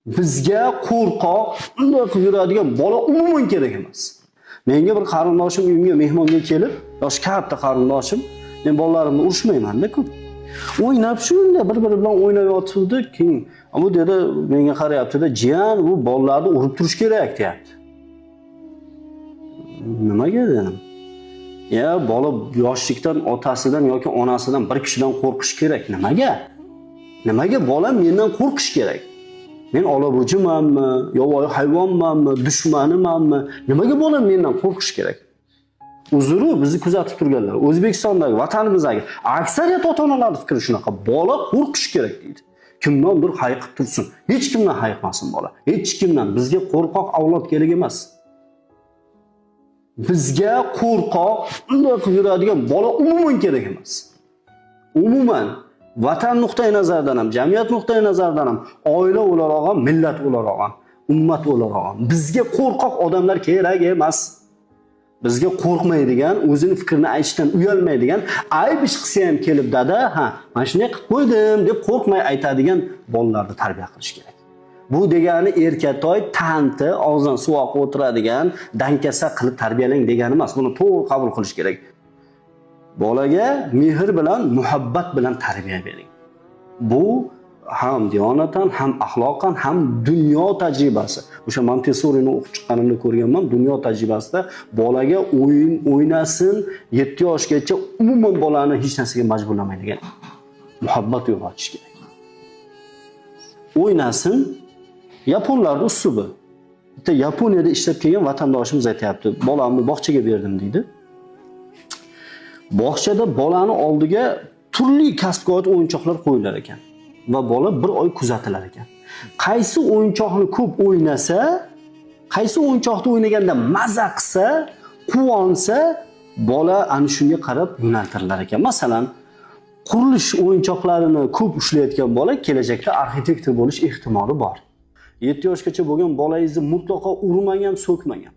Bizga qo'rqoq, unday qilib yuradigan bola umuman kerak emas. Menga bir qarindoshim uyimga mehmonga kelib, yoshi katta qarindoshim, men bolalarimni urushmayman-da ko'p. O'ynab shunday bir-biri bilan o'ynab yotibdi, keyin bu dedi menga qarayapti-da, jiyan, bu bolalarni urib turish kerak deyapti. Nimaga dedim? Ya bola yoshlikdan otasidan yoki onasidan bir kishidan qo'rqish kerak. Nimaga? Nimaga bola mendan qo'rqish kerak? Men olabujimanmi, yovvoyi hayvonmanmi, dushmanimanmi? Nimaga bola mendan qo'rqish kerak? Uzru bizni kuzatib turganlar, O'zbekistondagi, vatanimizdagi aksariyat ota-onalarning fikri shunaqa. Bola qo'rqish kerak deydi. Kimdandir hayiqib tursin. Hech kimdan hayiqmasin bola. Hech kimdan. Bizga qo'rqoq avlod kerak emas. Bizga qo'rqoq, unday qilib yuradigan bola umuman kerak emas. Umuman vatan nuqtai nazaridan ham, jamiyat nuqtai nazaridan ham oila o'laroq ham, millat o'laroq ham, ummat o'laroq ham. Bizga qo'rqoq odamlar kerak emas. Bizga qo'rqmaydigan, o'zini fikrini aytishdan uyalmaydigan, ayb ish qilsa ham kelib dada, ha, mana shunday qilib qo'ydim deb qo'rqmay aytadigan bolalarni tarbiya qilish kerak. Bu degani erkatoy, tanti, og'zidan suv oqib o'tiradigan, dangasa qilib tarbiyalang degani emas. Buni to'g'ri qabul qilish kerak. Bolaga mehr bilan, muhabbat bilan tarbiya bering. Bu ham diyonatan, ham axloqan, ham dunyo tajribasi. O'sha Montessorini o'qib chiqqanimda ko'rganman, dunyo tajribasida bolaga o'yin o'ynasin, 7 yoshgacha umuman bolani hech narsaga majburlamaydigan muhabbat uyg'otish kerak. O'ynasin, yaponlarning uslubi. Bitta Yaponiyada ishlab kelgan vatandoshimiz aytyapti, bolamni bog'chaga berdim deydi. Bog'chada bolani oldiga turli kasbga oid o'yinchoqlar qo'yilar ekan va bola bir oy kuzatilar ekan. Qaysi o'yinchoqni ko'p o'ynasa, qaysi o'yinchoqni o'ynaganda maza qilsa, quvonsa, bola ana shunga qarab yo'naltirilar ekan. Masalan, qurilish o'yinchoqlarini ko'p ushlayotgan bola kelajakda arxitektor bo'lish ehtimoli bor. 7 yoshgacha bo'lgan bolangizni mutlaqo urmang ham, so'kmang ham.